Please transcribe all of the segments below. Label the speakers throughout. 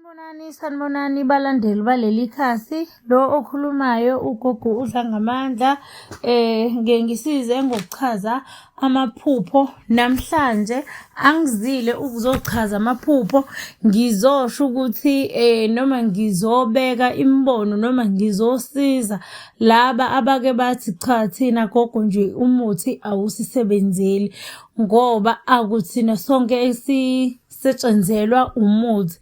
Speaker 1: Sanibonani, sanibonani balandeli baleli khasi. Lo okhulumayo ugogo uDlangamandla. Ngike ngisize ngokuchaza amaphupho. Namhlanje angizile ukuzochaza amaphupho, ngizosho ukuthi noma ngizobeka imibono noma ngizosiza laba abake bathi cha thina gogo nje umuthi awusisebenzeli ngoba akuthina sonke esisetshenzelwa umuthi.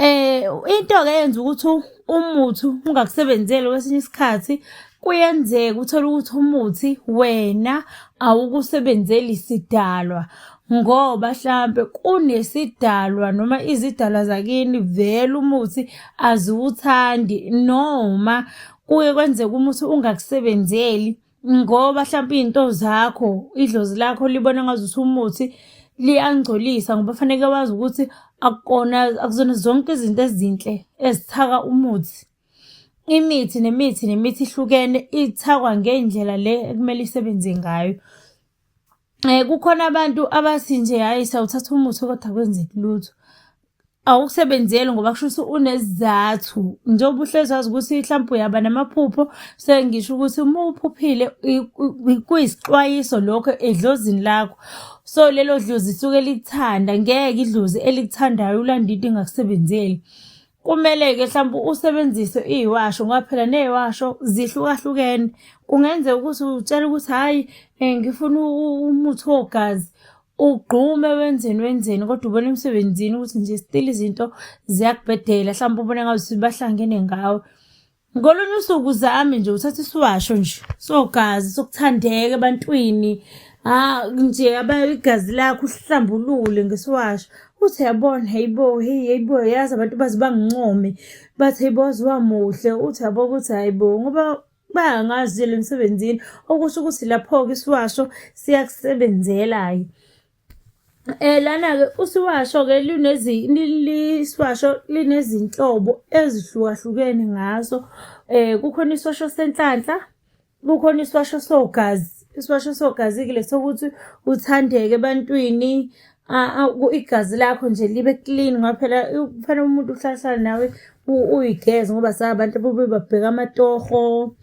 Speaker 1: Into-ke eyenza ukuthi umuthi ungakusebenzeli kwesinye isikhathi, kuyenzeka uthole ukuthi umuthi wena awukusebenzeli sidalwa ngoba hlampe kunesidalwa noma izidalwa zakini vele umuthi aziwuthandi noma kuye kwenzeke umuthi ungakusebenzeli ngoba hlampe iy'nto zakho idlozi lakho libona ngazuthi umuthi liyangcolisa ngoba faneke wazi ukuthi akukona akuzona zonke izinto ezinhle ezithaka umuthi. Imithi nemithi nemithi ihlukene ithakwa ngey'ndlela le ekumele isebenze ngayo. Kukhona abantu abathi nje hhayi siyawuthatha umuthi kodwa akwenzeki lutho. Awukusebenzeli ngoba kusho ukuthi unesizathu. Njengoba uhlezi wazi ukuthi hlampe uyaba namaphupho, sengisho ukuthi uma uphuphile kuyisixwayiso lokho edlozini lakho. So lelo dlozi lisuke likuthanda, ngeke idlozi elikuthandayo ulande into engakusebenzeli. Kumele-ke hlampe usebenzise iy'washo ngoba phela ney'washo zihlukahlukene. Kungenzeka ukuthi utshela ukuthi hhayi ngifuna umuthi wogazi, ugqume wenzeni wenzeni kodwa ubone emsebenzini ukuthi nje still izinto ziyakubhedela hlampe ubone ngazuthi bahlangene ngawe. Ngolunye usuku uzame nje uthathe isiwasho nje sogazi sokuthandeka ebantwini ha nje igazi lakho uhlambulule ngesiwasho uthi yabona hayibo hey hayibo yazi abantu baze bangincome bathi hayibo waze wamuhle uthi yabo ukuthi hayibo ngoba bayangazile emsebenzini okusho ukuthi lapho-ke isiwasho siyakusebenzela-ke. Lana-ke usiwasho-ke isiwasho linezinhlobo ezihlukahlukene ngaso. Kukhona isiwasho senhlanhla, kukhona isiwasho sogazi. Isiwasho sogazi-ke lesi sokuthi uthandeke ebantwini, igazi lakho nje libe clean ngoba phela kufanele umuntu uhlale hlale nawe uyigeze ngoba sabantu ababuye babheke amatoho.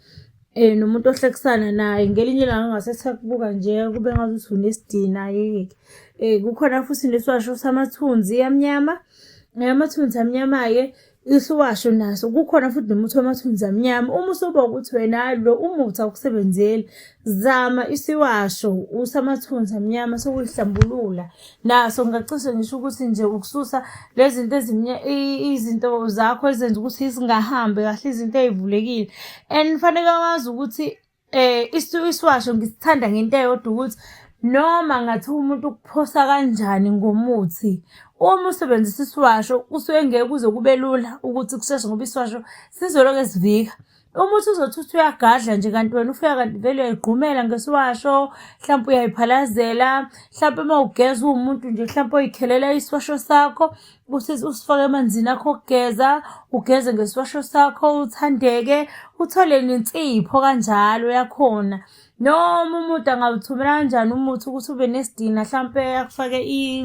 Speaker 1: Nomuntu ohlekisana naye ngelinye ilanga angase esakubuka nje kube ngazuthi unesidina yeke. Kukhona futhi nesiwasho samathunzi amnyama. Amathunzi amnyama-ke isiwasho naso kukhona futhi nomuthi wamathunzi amnyama. Uma usuba ukuthi wena hhayi lo umuthi awukusebenzeli, zama isiwasho usamathunzi amnyama sokuyihlambulula. Naso ngingacishe ngisho ukuthi nje ukususa lezi zinto izinto zakho ezenza ukuthi zingahambi kahle izinto ey'vulekile and kufaneke wazi ukuthi isiwasho ngisithanda ngento eyodwa ukuthi noma ngathiwa umuntu ukuphosa kanjani ngomuthi, uma usebenzisa isiwasho kusuke ngeke kuze kube lula ukuthi kusheshe ngoba isiwasho sizoloke sivika. Umuthi uzothi uthi uyagadla nje kanti wena ufika kanti vele uyayigqumela ngesiwasho, hlampe uyayiphalazela, hlampe uma ugeza uwumuntu nje hlampe oyikhelela isiwasho sakho, uthi usifake emanzini akho okugeza, ugeze ngesiwasho sakho uthandeke, uthole nensipho kanjalo yakhona. Noma umuntu angawuthumela kanjani umuthi ukuthi ube nesidina hlampe akufake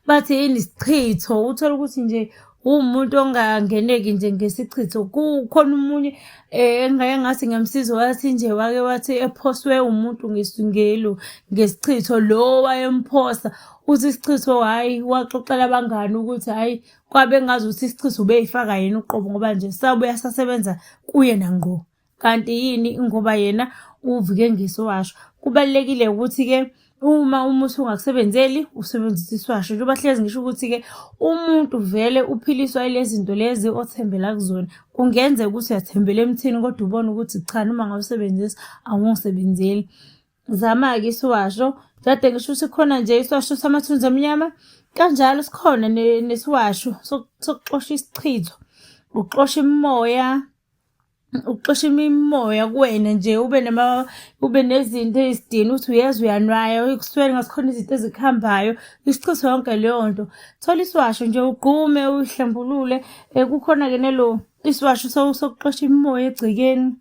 Speaker 1: bathi yini isichitho uthole ukuthi nje uwumuntu ongangeneki nje ngesichitho kukhona omunye engake ngathi ngiyamsiza wathi nje wake wathi ephoswe umuntu ngesingelo ngesichitho lo wayemphosa uthi isichitho hhayi waxoxela abangani ukuthi hhayi kwabe ngazuthi isichitho ubeyifaka yena uqobo ngoba nje sabuya sasebenza kuyena ngqo. Kanti yini ngoba yena uvike ngesiwasho. Kubalulekile ukuthi-ke uma umuthi ungakusebenzeli usebenzise isiwasho. Njengoba hlezi ngisho ukuthi-ke umuntu vele uphiliswa yilezi zinto lezi othembela kuzona. Kungenzeka ukuthi uyathembela emthini kodwa ubone ukuthi cha noma ngawusebenzisa awungisebenzeli. Zama-ke isiwasho. Kade ngisho ukuthi khona nje isiwasho samathunzi amnyama, kanjalo sikhona nesiwasho sokuxosha isichitho, ukuxosha imimoya. Ukuxosha imimoya kuwena nje ube nama ube nezinto ey'sidina uthi uyezwa uyanwaya ekuseni ngasikhona izinto ezikuhambayo isichitho yonke leyo nto. Thola isiwasho nje ugqume uyihlambulule. Kukhona-ke nelo isiwasho sokuxosha imimoya egcekeni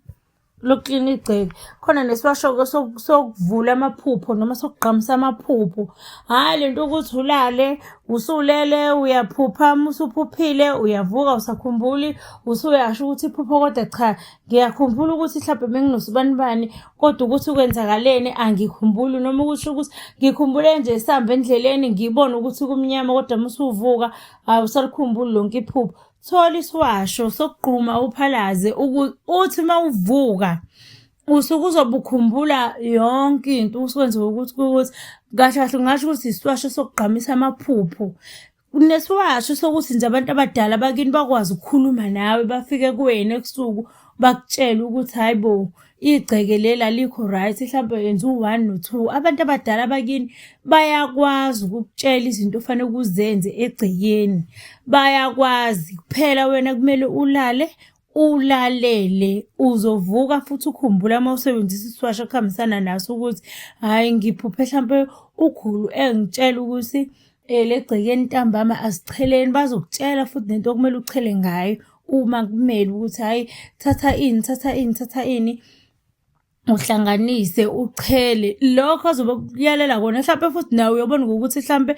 Speaker 1: lokuklina igceke. Khona nesiwasho-ke sokuvula amaphupho noma sokugqamisa amaphupho. Hhayi le nto ukuthi ulale Usulele uyaphupha, uma usuphuphile uyavuka awusakhumbuli, usuyasho ukuthi iphupho kodwa cha ngiyakhumbula ukuthi mhlawumbe benginosibanibani kodwa ukuthi kwenzakaleni angikhumbuli noma ukusho ukuthi ngikhumbule nje sihamba endleleni ngibone ukuthi kumnyama kodwa uma usuvuka awusalikhumbuli lonke iphupho. Thola isiwasho sokugquma uphalaze uthi uma uvuka usuke uzobe ukhumbula yonke into usukwenziwa ukuthi ukuthi kahle kahle ungasho ukuthi isiwasho sokugqamisa amaphupho. Kunesiwasho sokuthi nje abantu abadala bakini bakwazi ukukhuluma nawe bafike kuwena ebusuku bakutshele ukuthi hhayi bo igceke leli alikho right hlampe yenza u-one no-two. Abantu abadala bakini bayakwazi ukukutshela izinto ofanele uzenze egcekeni, bayakwazi. Kuphela wena kumele ulale ulalele uzovuka futhi ukhumbule uma usebenzisa isiwasho okuhambisana naso ukuthi hhayi ngiphuphe hlampe ukhulu engitshela ukuthi le gcekeni ntambama asicheleni bazokutshela futhi nento okumele uchele ngayo uma kumele ukuthi hhayi thatha ini thatha ini thatha ini uhlanganise uchele lokho azobe kuyalela kona mhlawumpe futhi nawe uyobona ngokuthi mhlawumpe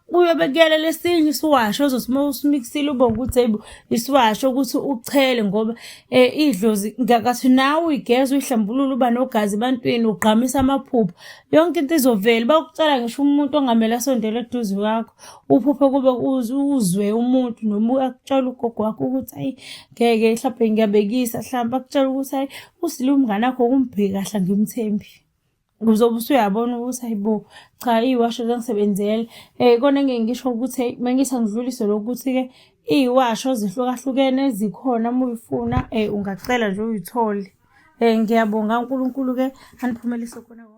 Speaker 1: uyobe kuyalela esinye isiwasho ozothi uma usimikisile ube ukuthi heyibo isiwasho ukuthi uchele ngoba um idlozi ngakathi nawe uyigeza uyihlambulule uba nogazi ebantwini ugqamisa amaphupho yonke into izovela bakucela ngisho umuntu ongamele asondele eduze kwakho uphuphe kube uzwe umuntu noma akutshela ugogo wakho ukuthi hayi ngeke mhlawumbe ngiyabekisa mhlawumbe akutshela ukuthi hayi usile umngane wakho ukumbheki kahle angimthembi uzobe usuyabona ukuthi hayi bo cha iy'washo zangisebenzela um kona engeke ngisho ukuthi uma ngithi angidlulise lokhu ukuthi-ke iy'washo zihlukahlukene zikhona uma uyifuna um ungacela nje uyithole um ngiyabonga uNkulunkulu-ke aniphumelise khona.